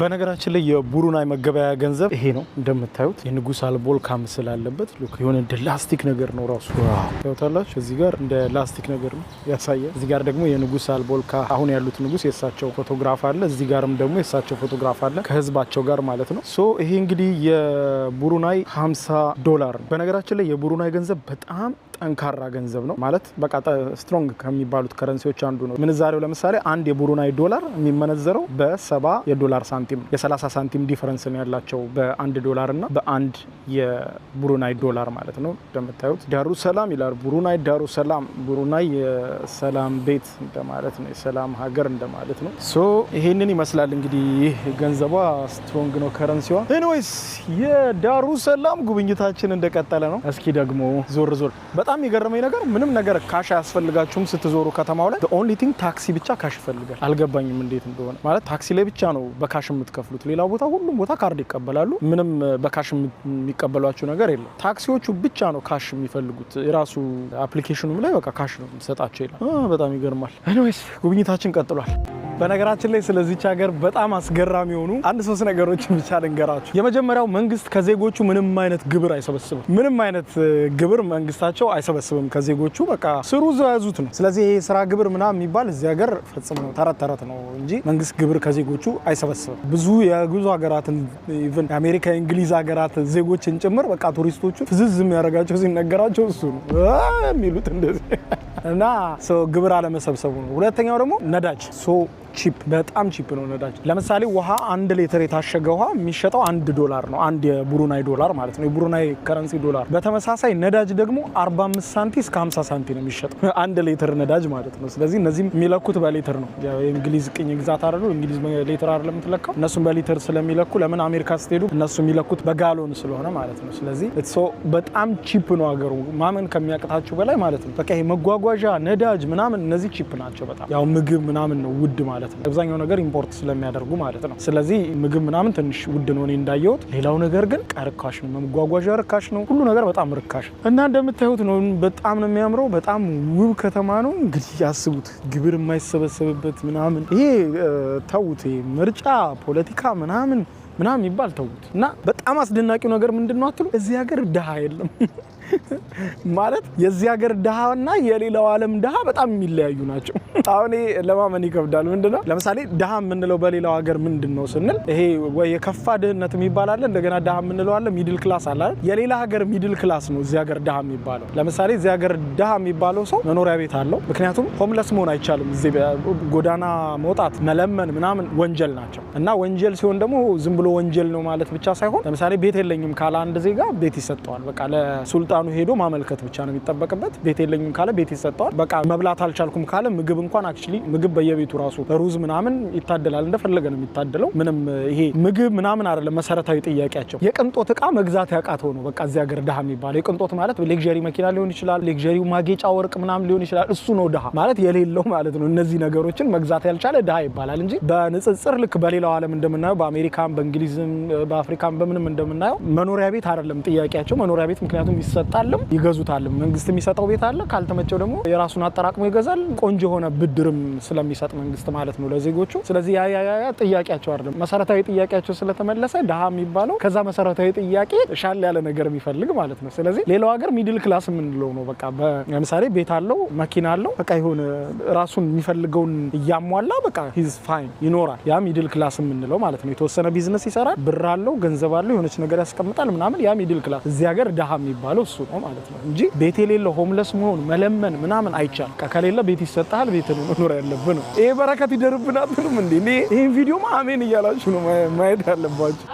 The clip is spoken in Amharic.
በነገራችን ላይ የቡሩናይ መገበያያ ገንዘብ ይሄ ነው። እንደምታዩት የንጉስ አልቦልካ ምስል አለበት። Look፣ የሆነ እንደ ላስቲክ ነገር ነው ራሱ፣ ታዩታላችሁ። እዚህ ጋር እንደ ላስቲክ ነገር ነው ያሳያል። እዚህ ጋር ደግሞ የንጉስ አልቦልካ፣ አሁን ያሉት ንጉስ፣ የእሳቸው ፎቶግራፍ አለ። እዚህ ጋርም ደግሞ የእሳቸው ፎቶግራፍ አለ ከህዝባቸው ጋር ማለት ነው። So ይሄ እንግዲህ የቡሩናይ 50 ዶላር ነው። በነገራችን ላይ የቡሩናይ ገንዘብ በጣም ጠንካራ ገንዘብ ነው፣ ማለት በቃ strong ከሚባሉት currency ዎች አንዱ ነው። ምንዛሬው ለምሳሌ አንድ የቡሩናይ ዶላር የሚመነዘረው በ70 የዶላር ሳንቲም ነው። የ30 ሳንቲም difference ነው ያላቸው በአንድ ዶላር እና በአንድ የቡሩናይ ዶላር ማለት ነው። እንደምታዩት ዳሩ ሰላም ይላል። ቡሩናይ ዳሩ ሰላም፣ ቡሩናይ የሰላም ቤት እንደማለት ነው። የሰላም ሀገር እንደማለት ነው። So ይሄንን ይመስላል እንግዲህ፣ ይህ ገንዘቧ strong ነው currency ዋ። Anyways፣ የዳሩ ሰላም ጉብኝታችን እንደቀጠለ ነው። እስኪ ደግሞ ዞር ዞር። በጣም የገረመኝ ነገር ምንም ነገር cash አያስፈልጋችሁም ስትዞሩ ከተማው ላይ። Only thing ታክሲ ብቻ cash ይፈልጋል። አልገባኝም እንዴት እንደሆነ። ማለት ታክሲ ላይ ብቻ ነው በ cash የምትከፍሉት። ሌላው ቦታ ሁሉም ቦታ ካርድ ይቀበላሉ። ምንም በ cash የሚቀበሏችሁ ነገር የለም። ታክሲዎቹ ብቻ ነው cash የሚፈልጉት። የራሱ application ኑም ላይ በቃ cash ነው የምሰጣቸው ይላል። በጣም ይገርማል። Anyways፣ ጉብኝታችን ቀጥሏል። በነገራችን ላይ ስለዚች ሀገር በጣም አስገራሚ የሆኑ አንድ ሶስት ነገሮችን ብቻ ልንገራችሁ። የመጀመሪያው መንግስት ከዜጎቹ ምንም አይነት ግብር አይሰበስብም። ምንም አይነት ግብር መንግስታቸው አይሰበስብም ከዜጎቹ፣ በቃ ስሩ እዛው ያዙት ነው። ስለዚህ ይሄ የስራ ግብር ምናምን የሚባል እዚህ ሀገር ፈጽሞ ተረት ተረት ነው እንጂ መንግስት ግብር ከዜጎቹ አይሰበስብም። ብዙ የብዙ ሀገራትን፣ even የአሜሪካ፣ የእንግሊዝ ሀገራት ዜጎችን ጭምር በቃ ቱሪስቶቹ ፍዝዝ የሚያደርጋቸው ሲነገራቸው እሱ ነው የሚሉት እንደዚህ እና ግብር አለመሰብሰቡ ነው። ሁለተኛው ደግሞ ነዳጅ so cheap፣ በጣም cheap ነው ነዳጅ። ለምሳሌ ውሃ፣ 1 ሊትር የታሸገ ውሃ የሚሸጠው 1 ዶላር ነው። አንድ የቡሩናይ ዶላር ማለት ነው። የቡሩናይ currency ዶላር። በተመሳሳይ ነዳጅ ደግሞ 45 ሳንቲ እስከ 50 ሳንቲ ነው የሚሸጠው 1 ሊትር ነዳጅ ማለት ነው። ስለዚህ እነዚህም የሚለኩት በሊትር ነው። የእንግሊዝ ቅኝ ግዛት አይደሉ? እንግሊዝ ሊትር አይደለም የምትለካው? እነሱም በሊትር ስለሚለኩ፣ ለምን አሜሪካ ስትሄዱ እነሱ የሚለኩት በጋሎን ስለሆነ ማለት ነው። ስለዚህ በጣም cheap ነው ሀገሩ፣ ማመን ከሚያቅታችሁ በላይ ማለት ነው። በቃ ይሄ መጓጓዣ፣ ነዳጅ ምናምን እነዚህ cheap ናቸው በጣም። ያው ምግብ ምናምን ነው ውድ ማለት ነው። አብዛኛው ነገር import ስለሚያደርጉ ማለት ነው። ስለዚህ ምግብ ምናምን ትንሽ ውድ ነው እኔ እንዳየሁት። ሌላው ነገር ግን ርካሽ ነው። መጓጓዣ ርካሽ ነው። ሁሉ ነገር በጣም ርካሽ ነው እና እንደምታዩት ነው። በጣም ነው የሚያምረው። በጣም ውብ ከተማ ነው። እንግዲህ ያስቡት፣ ግብር የማይሰበሰብበት ምናምን። ይሄ ተዉት፣ ይሄ ምርጫ ፖለቲካ ምናምን ምናምን የሚባል ተዉት። እና በጣም አስደናቂው ነገር ምንድን ነው አትሉ? እዚህ ሀገር ድሃ የለም። ማለት የዚህ ሀገር ድሃና የሌላው ዓለም ድሃ በጣም የሚለያዩ ናቸው። አሁን ለማመን ይከብዳል። ምንድነው ለምሳሌ ድሃ የምንለው በሌላው ሀገር ምንድን ነው ስንል ይሄ ወይ የከፋ ድህነት የሚባል አለ፣ እንደገና ድሃ የምንለው አለ፣ middle class አለ አይደል? የሌላ ሀገር middle class ነው እዚህ ሀገር ድሃ የሚባለው። ለምሳሌ እዚህ ሀገር ድሃ የሚባለው ሰው መኖሪያ ቤት አለው። ምክንያቱም homeless መሆን አይቻልም። እዚህ ጎዳና መውጣት፣ መለመን ምናምን ወንጀል ናቸው እና ወንጀል ሲሆን ደግሞ ዝም ብሎ ወንጀል ነው ማለት ብቻ ሳይሆን ለምሳሌ ቤት የለኝም ካለ አንድ ዜጋ ቤት ይሰጠዋል። በቃ ለሱልጣኑ ሄዶ ማመልከት ብቻ ነው የሚጠበቅበት። ቤት የለኝም ካለ ቤት ይሰጠዋል። በቃ መብላት አልቻልኩም ካለ ምግብ እንኳን፣ actually ምግብ በየቤቱ ራሱ ሩዝ ምናምን ይታደላል። እንደፈለገ ነው የሚታደለው። ምንም ይሄ ምግብ ምናምን አይደለም መሰረታዊ ጥያቄያቸው። የቅንጦት እቃ መግዛት ያቃተው ነው በቃ እዚህ ሀገር ድሃ የሚባለው። የቅንጦት ማለት luxury መኪና ሊሆን ይችላል፣ luxury ው ማጌጫ ወርቅ ምናምን ሊሆን ይችላል። እሱ ነው ድሃ ማለት፣ የሌለው ማለት ነው። እነዚህ ነገሮችን መግዛት ያልቻለ ድሃ ይባላል እንጂ በንጽጽር ልክ በሌላው ዓለም እንደምናየው፣ በአሜሪካም፣ በእንግሊዝም፣ በአፍሪካም በምንም እንደምናየው መኖሪያ ቤት አይደለም ጥያቄያቸው። መኖሪያ ቤት ምክንያቱም ይሰጣልም ይገዙታልም። መንግስት የሚሰጠው ቤት አለ። ካልተመቸው ደግሞ የራሱን አጠራቅሞ ይገዛል። ቆንጆ የሆነ ብድርም ስለሚሰጥ መንግስት ማለት ነው ለዜጎቹ። ስለዚህ ያ ጥያቄያቸው አይደለም። መሰረታዊ ጥያቄያቸው ስለተመለሰ ድሃ የሚባለው ከዛ መሰረታዊ ጥያቄ ሻል ያለ ነገር የሚፈልግ ማለት ነው። ስለዚህ ሌላው ሀገር middle class የምንለው ነው። በቃ ለምሳሌ ቤት አለው፣ መኪና አለው፣ በቃ የሆነ ራሱን የሚፈልገውን እያሟላ በቃ he's fine ይኖራል። ያ middle class የምንለው ማለት ነው። የተወሰነ ቢዝነስ ይሰራል፣ ብር አለው፣ ገንዘብ አለው፣ የሆነች ነገር ያስቀምጣል ምናምን፣ ያ middle class። እዚህ ሀገር ድሃ የሚባለው እሱ ነው ማለት ነው እንጂ ቤት የሌለው homeless መሆን፣ መለመን ምናምን አይቻልም። ከሌለ ቤት ይሰጥሃል፣ ቤት ነው መኖር ያለብህ ነው። ይሄ በረከት ይደርብን አትሉም እንዴ? ይህን ቪዲዮ አሜን እያላችሁ ነው ማየት ያለባችሁ።